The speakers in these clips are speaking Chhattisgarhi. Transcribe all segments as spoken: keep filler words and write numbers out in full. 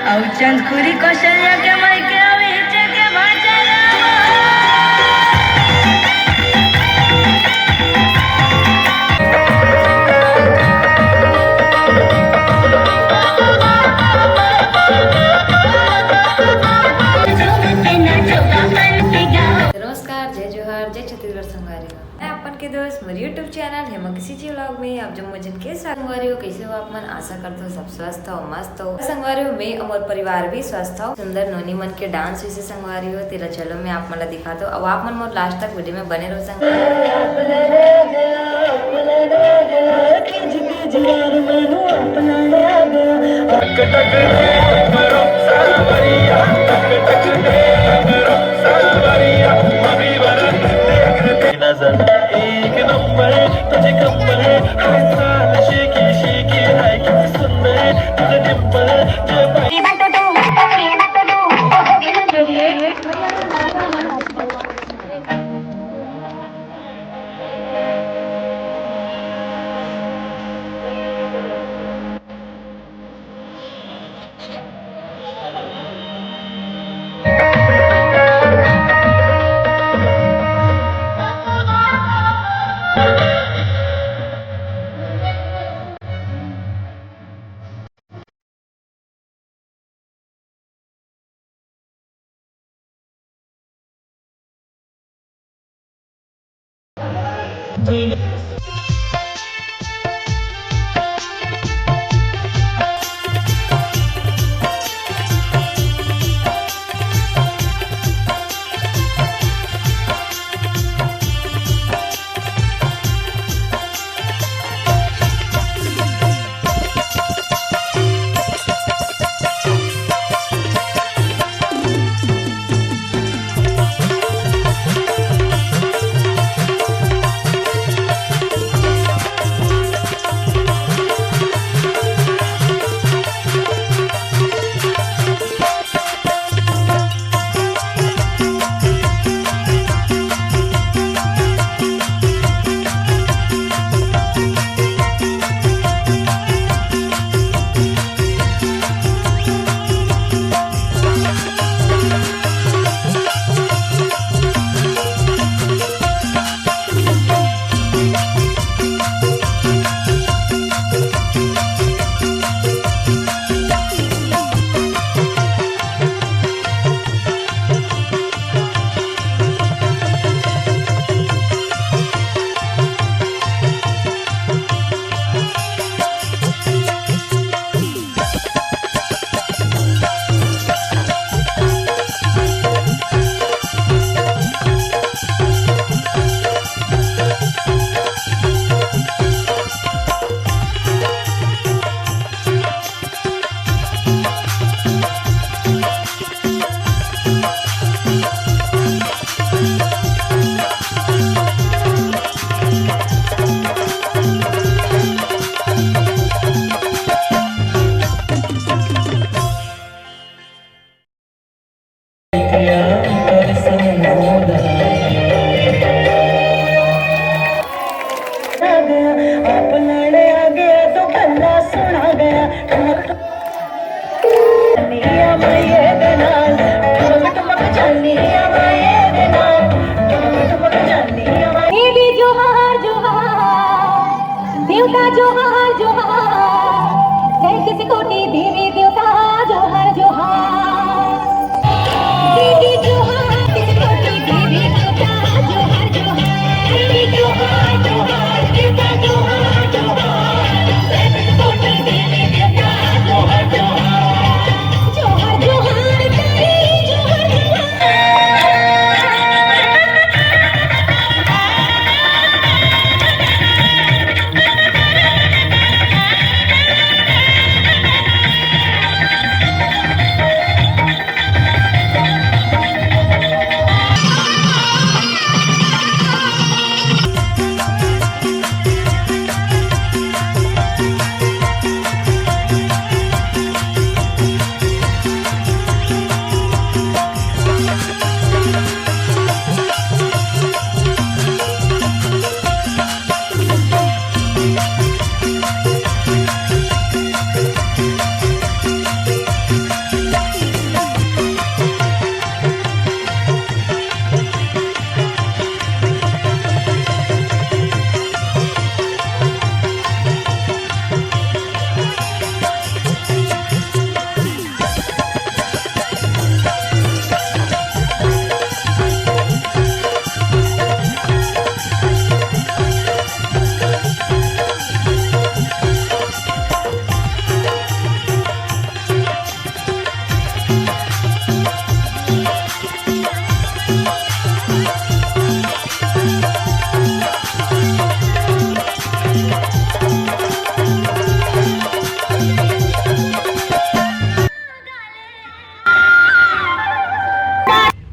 अउ चंदखुरी कौशल्या के माई के अउ हिचे के भांचा राम। नमस्कार, जय जोहार, जय छत्तीसगढ़ संगवारी हो। मैं अपन के दोस्त मोर YouTube चैनल हेमा किसी जी व्लॉग में आप जम्मो झन के साथ संगवारी हो। कैसे हो आप मन? आशा करत हो सब स्वस्थ हो, मस्त हो। संगवारी हो, मैं अउ मोर परिवार भी स्वस्थ हो। सुंदर नोनी मन के डांस वैसे संगवारी हो, तेला चलो मैं आप मन ला दिखात हो। अब आप मन मोर लास्ट तक वीडियो में बने रहो संगवारी। देवी जोहार जोहार, देवता जोहार जोहार, जय किसी कोटि देवी देवता जोहार जोहार। देवी जोहार, किसी कोटि देवी देवता जोहार जोहार। देवी जोहार जोहार, देवता जोहार जोहार, जय किसी कोटि देवी देवता जोहार जोहार। जोहार जोहार, जय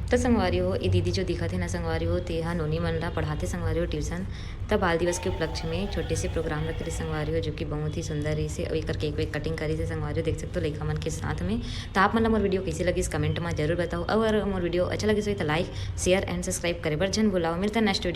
त संगवारी हो, ये दीदी जो दिखत हे ना संगवारी हो, ते ह नोनी मन ला पढ़ाथे संगवारी हो ट्यूशन। त बाल दिवस के उपलक्ष्य में छोटे से प्रोग्राम रखे रहिस संगवारी हो, जो कि बहुत ही सुंदर रहिस हे। अउ एकर केक वेक कटिंग करिस हे संगवारी हो, देख सकत हो लइका मन के साथ में। त आप मन ला मोर वीडियो कइसे लगिस, कमेंट में जरूर बताओ। अउ अगर मोर वीडियो अच्छा लगिस होही त लाइक, शेयर एंड सब्सक्राइब करे बर झन भुलाओ। मिलत हन नेक्स्ट वीडियो।